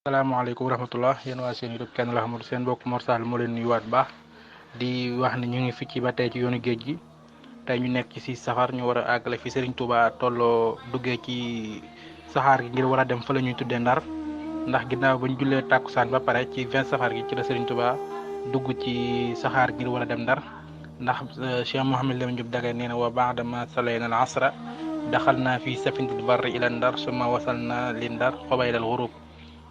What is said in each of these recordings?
salaamaaleykum wa rahmatullah yéen waa seen YouTube kenn la xamul seen mbokk Mor Sall moo leen nuyuwaat baax di wax ne ñu ngi fi ci ba tey ci yoonu géej gi tey ñu nekk ci safar ñu war a àggale fi Serigne Touba tolloo duggee ci saxaar gi ngir war a dem fa la ñuy tuddee Ndar ndax ginnaaw ba ñu jullee tàkkusaan ba pare ci 20 safar gi ci la Serigne Touba dugg ci saxaar ngir war a dem Ndar ndax Cheikh Mouhamed Lamine Diop Dagana nee na wa ba'da ma salayna al asra daxal naa fi safinatil barri ila Ndar summa wasal na li Ndar xobayla al ghurub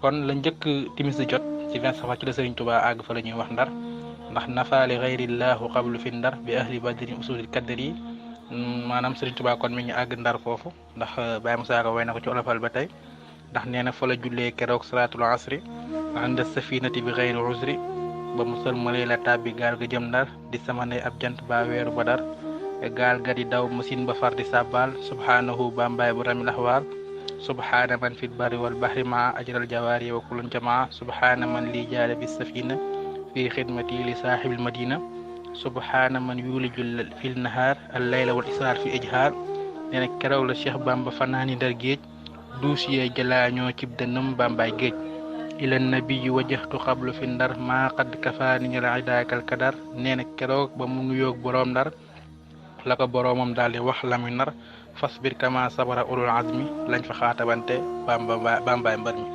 kon la njëkk timis di jot ci 20 safar ci la Serigne Touba àgg fa la ñuy wax Ndar ndax nafaali xayrillahu qablu fi Ndar bi ahli badrin usulil kadri maanaam Serigne Touba kon mi ngi àgg Ndar foofu ndax Baye Moussa Ka way na ko ci olofal ba tey ndax nee na fa la jullee keroog salaatul asri ànd safinati bi xayri usri ba mu sëlmalee la tàbbi gaal ga jëm Ndar di sama ne ab jant ba weeru Badar gaal ga di daw machine ba far di sàbbaal subhanahu bambaay bu ramil ahwaal subhaana man fi lbarri wal bahri maa ajral jawaari wa kullun jamaa subhaana man lii jaale bi safina fi xidmati li saaxibil madina subhaana man yuliju fil nahaar al layla wal israar fi ijhaar nee na keroog la Cheikh Bamba fanaani Ndar géej duusiyee jalaañoo cib dënam bambaay géej ila nabiyi wajjahtu xablu fi Ndar maa qad kafaani al idaakal kadar nee na keroog ba mu nuyoog boroom Ndar la ko boroomam daal di wax la muy nar fasbir kama sabara ulul azmi lañ fa xaatabante bambaay mbër mi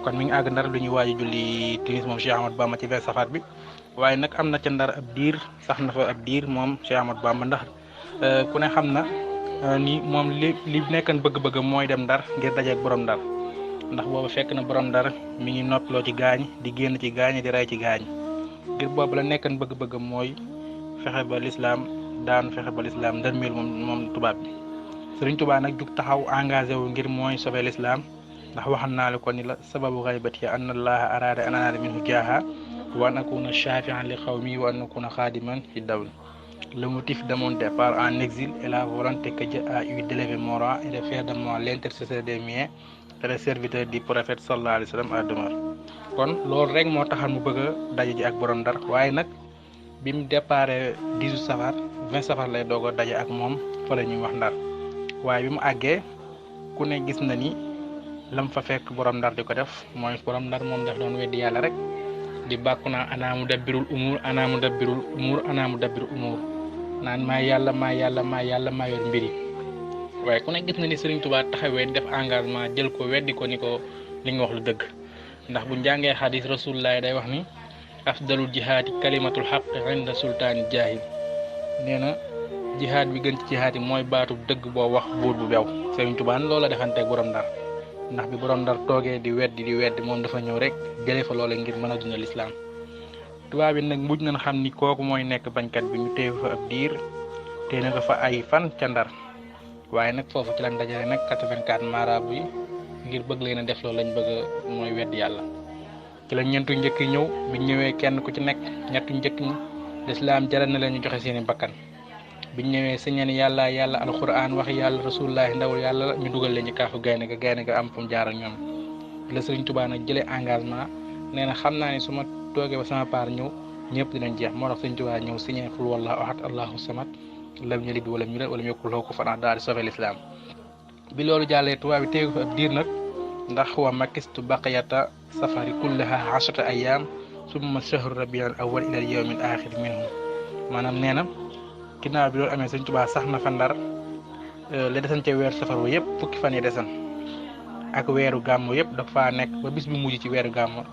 kon mi ngi àgg Ndar lu ñuy waaj a julli timis moom Cheikh Ahmadou Bamba ci 20 safar bi waaye nag am na ca Ndar ab diir sax na fa ab diir moom Cheikh Ahmadou Bamba ndax ku ne xam na ni moom li nekkan bëgg-bëgg mooy dem Ndar ngir dajeek borom Ndar ndax boobu fekk na borom Ndar mi ngi noppaloo ci gaañ di génn ci gaañ di rey ci gaañ ngir boobu la nekkan bëgg-bëgg mooy fexe ba lislaam daanu fexe ba lislaam ndërmeel moom tubaab bi Serigne Touba nag jug taxaw engagé wu ngir mooy sauver l'islam ndax waxal naa la ko ni la sababu xaybati anna allaha arada an anaala minhu jaaha wa an akuna shafian li qawmi wa an akuna xaadiman fi dawli le motif de mon départ en exil est la volonté que Dieu a eu d'élever mon rang et de faire de moi l'intercesseur des miens et le serviteur du prophète sallallahu alayhi wa sallam à demeure kon loolu rek moo taxal mu bëgg a daje ji ak borom Ndar waaye nag bi mu départ 18 safar 20 safar lay doog a daje ak moom fa la ñuy wax Ndar waaye bi mu àggee ku ne gis na ni lam fa fekk borom Ndar di ko def mooy borom Ndar moom daf doon weddi yàlla rek di bàkku naa ana mudabbirul umur ana mudabbirul umur ana mudabbirul umur naan maa yàlla maa yor mbiri waaye ku ne gis na ni Serigne Touba taxawee def engagement jël ko weddi ko ni ko li nga wax lu dëgg ndax bu njàngee xadis rasulullah day wax ni afdalul jihaadi kalimatul xaq inda sultaani jaahil nee na jihaad bi gën ci jihaad yi mooy baatu dëgg boo wax buur bu bew Serigne Touba loola defanteeg borom Ndar ndax bi borom Ndar toogee di weddi moom dafa ñëw rek jëlee fa loola ngir mën a dundal lislaam tubaab bi nag mujj nañ xam ni kooku mooy nekk bañkat bi ñu téye fa ab diir téye na ko fa ay fan ca Ndar waaye nag foofu ci lañ dajale nag 84 marabu yi ngir bëgg leen a def loolu lañ bëgg mooy weddi yàlla ci la ñeentu njëkk ñëw bi ñëwee kenn ku ci nekk ñettu njëkk ñi lislaam jaral na leen ñu joxe seeni bakkan biñ ñëwee sañeen yàlla alquran wax yàlla rasulullahi ndawul yàlla ñu dugal leen ci kaafu gaynde ga am fu mu jaar ak ñoom la Serigne Touba nag jëlee engagement nee na xam naa ne su ma toogee ba sama part ñëw ñëpp dinañ jeex moo tax Serigne Touba ñëw signé qul wallahu ahad allahu samad lam yalid walam yulad walam yakul lahu kufuwan ahad daal di sauver l'islam bi loolu jàllee tubaab bi téegu fa ab diir nag ndax wa makistu baqiyata safari kullaha 10 ayyam summa shahru rabiul awwal ila al yawmil akhir minhu maanaam nee na ginnaaw bi loolu amee Serigne Touba sax na fa Ndar la desan ca weeru safar wa yëpp fukki fan yi desan ak weeru gàmmu yëpp dafa faa nekk ba bis bu mujj ci weeru gàmmu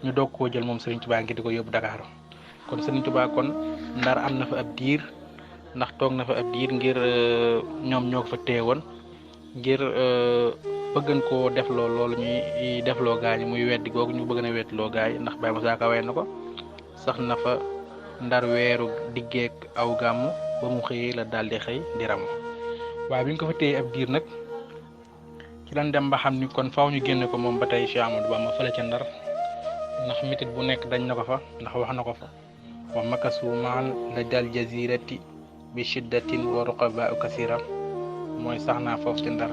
ñu doog koo jël moom Serigne Touba ngir di ko yóbbu Dakar kon Serigne Touba kon Ndar am na fa ab diir ndax toog na fa ab diir ngir ñoom ñoo ko fa téewoon ngir bëggan koo defloo loolu ñuy defloo gaañ muy weddi googu ñu bëgg na weddiloo gaañ ndax Baye Moussa Ka way na ko sax na fa Ndar weeru diggeek aw gàmmu ba mu xëyee la daal di xëy di ram waaye bi ñu ko fa téye ab diir nag ci lañ dem ba xam ni kon faaw ñu génne ko moom ba tey Cheikh Ahmadou Bamba fële ca Ndar ndax mitit bu nekk dañ na ko fa ndax wax na ko fa wa makasu maal la dal jazirati bi shiddatin wa ruqaba kasira mooy sax naa foofu ci Ndar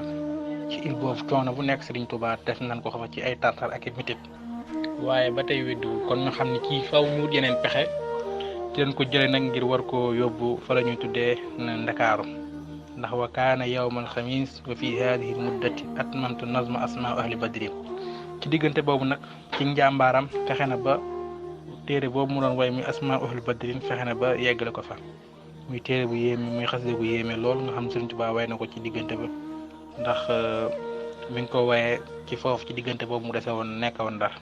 ci il boobu coono bu nekk Serigne Touba def nañ ko fa ci ay tartar ak i mitit waaye ba tey weddiwul kon ñu xam ni kii faaw ñu wut yeneen pexe ci leen ko jëlee nag ngir war koo yóbbu fa la ñuy tuddee Ndakaaru ndax wa kaana yawmal xamis wa fi hadihi muddati atmamtu nazma asmaa ahli badri ci diggante boobu nag ci njàmbaaram fexe na ba téere boobu mu doon way muy asmaa ahlu badrin fexe na ba yeggale ko fa muy téere bu yéeme muy xasida bu yéeme loolu nga xam Sëriñ Tuubaa way na ko ci diggante ba ndax mi ngi ko waye ci foofu ci diggante boobu mu dese woon nekk woon Ndar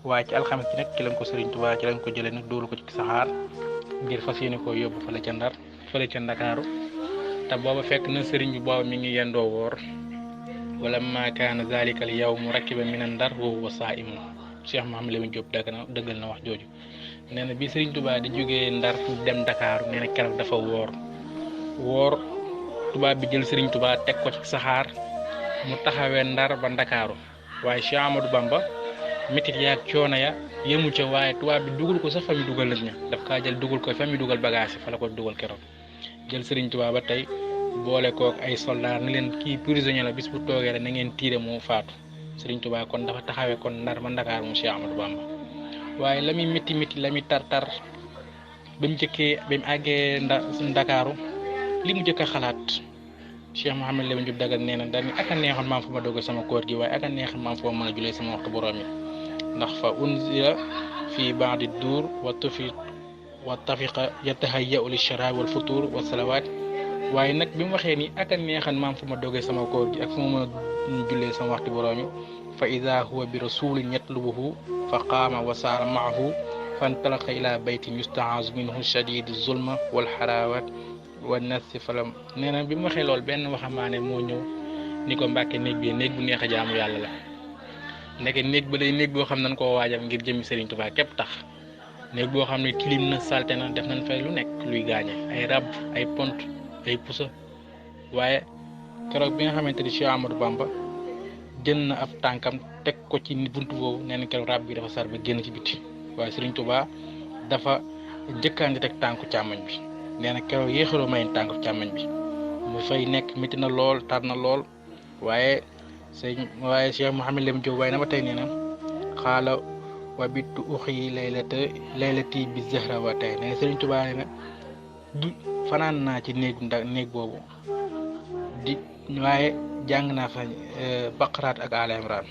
waaye ci alxames ci nag ci lañ ko Sëriñ Tuubaa ci lañ ko jëlee nag dóolu ko ci saxaar ngir fas yéene koo yóbbu fële ca Ndar fële ca Ndakaaru te booba fekk na sëriñ bi booba mi ngi yendoo woor wala ma kaana zalika al yawmu rakiba min Ndar wa huwa saa'imun Cheikh Mouhamed Lamine Diop dëggal na wax jooju nee na bi Sëriñ Tuubaa di jógee Ndar dem Ndakaaru nee na keroog dafa woor tubaab bi jël Sëriñ Tuubaa teg ko ci saxaar mu taxawee Ndar ba Ndakaaru waaye Cheikh Amadou Bamba mitit yaag coono ya yemu ca waaye tubaab bi dugal ko sax fa mi dugal nit ña daf kaa jël dugal ko fa mi dugal bagage fa la ko dugal keroog jël Sëriñ Tuubaa ba tey boole kook ay soldat ni leen kii prisonnier la bis bu toogee rek na ngeen tiire mu faatu Sëriñ Tuubaa kon dafa taxawee kon Ndar ba Ndakaaru mu Cheikh Amadou Bamba waaye la muy métti la muy tar ba mu àggee Ndakaaru li mu njëkk a xalaat Cheikh Mouhamed Lamine Diop Dagana nee na daal ni ak a neexoon maam fa ma dogal sama koor gi waaye ak a neexoon maam fa ma mën a julee sama waxtu borom yi ndax fa unzila fii baadi duur wa tafiqa yatahayya li sharaab wal futuur wa salawaat waaye nag bi mu waxee ni ak a neexoon maam fa ma dogal sama koor gi ak fu ma mën a julee sama waxtu borom yi fa ida huwa bi rasulin yatlubuhu fa qaama wa saara maahu fantalaqa ila baytin yustaazu minhu shadidu zulma wal xaraawat wa nasi falam nee na bi mu waxee loolu benn waxambaane moo ñëw ni ko Mbàkke néeg bi néeg bu neex a jaamu yàlla la ndeke néeg ba day néeg boo xam nañ koo waajam ngir jëmi Sëriñ Tuubaa képp tax néeg boo xam ne tilim na salte na def nañ fay lu nekk luy gaañe ay rab ay pont ay pusa waaye keroog bi nga xamante ni Cheikh Amadou Bamba jël na ab tànkam teg ko ci buntu boobu nee na keroog rab bi dafa sar ba génn ci biti waaye Sëriñ Tuubaa dafa njëkkaandi teg tànku càmmoñ bi nee na keroog yéexaloo may tànku càmmoñ bi mu fay nekk métti na lool tar na lool waaye Cheikh Mouhamed Lamine Diop waaye na ba tey nee na xaala wa bittu uxi laylati bi zahra wa tey nee na Sëriñ Tuubaa nee na du fanaan naa ci néeg boobu di waaye jàng naa fa baqaraat ak Aali Imraan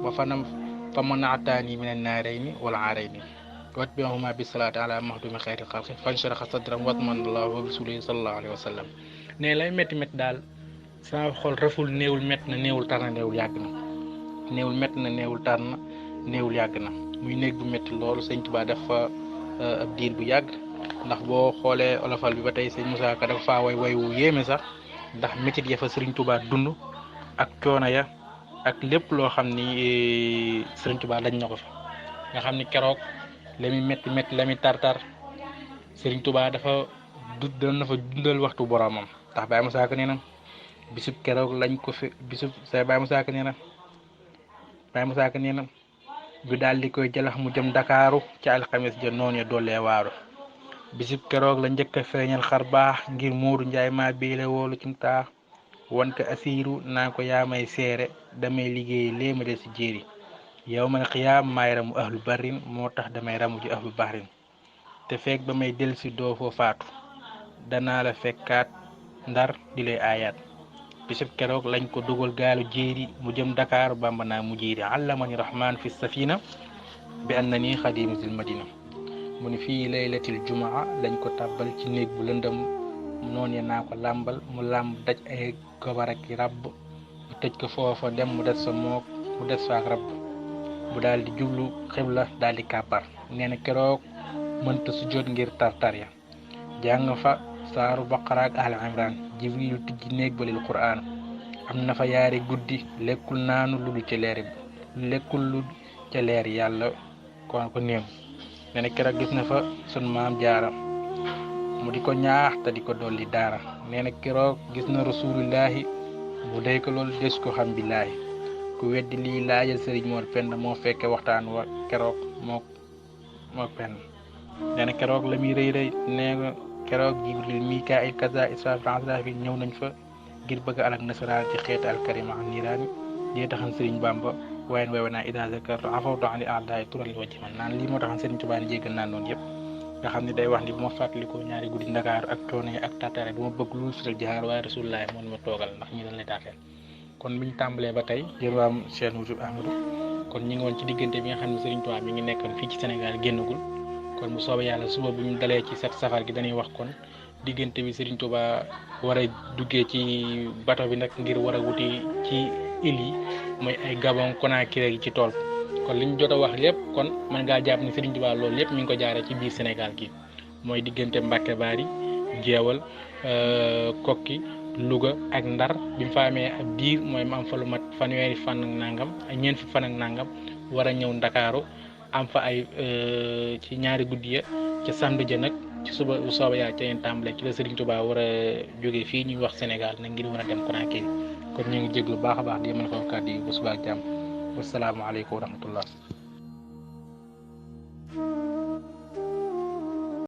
wa fa mana'taani mina naarayni wal aarayni watbi'uhumaa bi salaati ala maxdumi xayri xalqi fansharaxa sadran watmanallahu wa rasulihi sallallahu alayhi wa sallam ne lay métti daal sama xol raful néewul métti na néewul tar na néewul yàgg na néewul métti na néewul tar na néewul yàgg na muy néeg bu métti loolu Sëñ Tuubaa dafa ab diir bu yàgg ndax boo xoolee olofal bi ba tey Sëñ Musaa Ka dafa faa way wu yéeme sax ndax métit ya fa Sëriñ Tuubaa dund ak coono ya ak lépp loo xam ni Sëriñ Tuubaa dañ na ko fa nga xam ni keroog la muy métti la muy tar Sëriñ Tuubaa dafa doon na fa dundal waxtu boromam ndax Baye Musaa Ka nee na bisub keroog lañ ko fi bisub say Baye Musaa Ka nee na bi daal di koy jëlax mu jëm Dakaaru ci alxames ja noonu ya dollee waaru bisub keroog la njëkk a feeñal xar baax ngir Moodu Njaay maa biile woolu cim taax wan ko asiiru naa ko yaa may seere damay liggéey léema de si jéeri yow man xiyaam maay ramu ahlu barin moo tax damay ramu ji ahlu bahrin te fekk ba may del si doo foo faatu danaa la fekkaat Ndar di lay aayaat bisub keroog lañ ko dugal gaalu jéeri mu jëm Dakar Bamba naa mu jéeri allamani rahman fi safina bi annani xadimu zil madina mu ni fii laylatil jumaa lañ ko tàbbal ci néeg bu lëndëm noonu ya naa ko làmbal mu làmb daj ay gobar ak rabb mu tëj ko foofa dem mu des fa ak rabb bu daal di jublu xibla daal di kàbbar nee na keroog mënta su jot ngir tartar ya jàng fa saaru baqara ak Aali Imraan jibrilu tijji néeg ba lil quraan am na fa yaari guddi lekkul naanu lu ca leer yàlla kon ko néem nee na keroog gis na fa sun maam Jaara mu di ko ñaax te di ko dolli daara nee na keroog gis na rasulillahi bu day ko loolu des ko xam billaahi ku weddi lii laajal Sëriñ Mor Penda moo fekke waxtaan wa keroog moo Penda nee na keroog la muy rëy nee nga keroog Jibril Mikaayil kaza Israafil Asraafil ñëw nañ fa ngir bëgg alak nasaraan ci xeeti alkarima ak niiraani lii taxan Sëriñ Bamba waaye wewe naa ida zakartu afawtu ani a'daay tural wajhi man naan lii moo taxan Sëriñ Tuubaa ni jéggal naan noonu yëpp nga xam ne day wax ni bu ma fàttalikoo ñaari guddi Ndakaaru ak coono ak tatare du ma bëgg lu sural jihaar waaye Rasulullah moo ma toogal ndax ñi dañ lay taateel kon biñ tàmbalee ba tey yéen waa chaîne YouTube Ahmadou kon ñi ngi woon ci diggante bi nga xam ne Serigne Touba mi ngi nekkoon fii ci Sénégal génnagul kon bu soobee yàlla suba bu ñu dalee ci set safar gi dañuy wax kon diggante bi Serigne Touba war a duggee ci bato bi nag ngir war a wuti ci île yi mooy ay Gabon Conakry gi ci tool kon liñ jot a wax lépp kon mën ngaa jàpp ni Serigne Touba loolu lépp mi ngi ko jaaree ci biir Sénégal gi mooy diggante Mbacke Bari Jeewal Kokki Louga ak Ndar bi mu fa amee ab diir mooy mu am fa lu mat fanweeri fan ak nangam ak ñeent fi fan ak nangam war a ñëw Ndakaaru am fa ay ci ñaari guddi ya ca samedi ja nag ci suba bu soobee yaa ca yéen tàmbale ci la Serigne Touba war a jógee fii ñuy wax Sénégal nag ngir war a dem Conakry kon ñu ngi jéglu baax a baax di mën foofu kàddu yi bu subaa ak jàmm wasalaamaaleykum wa rahmatullah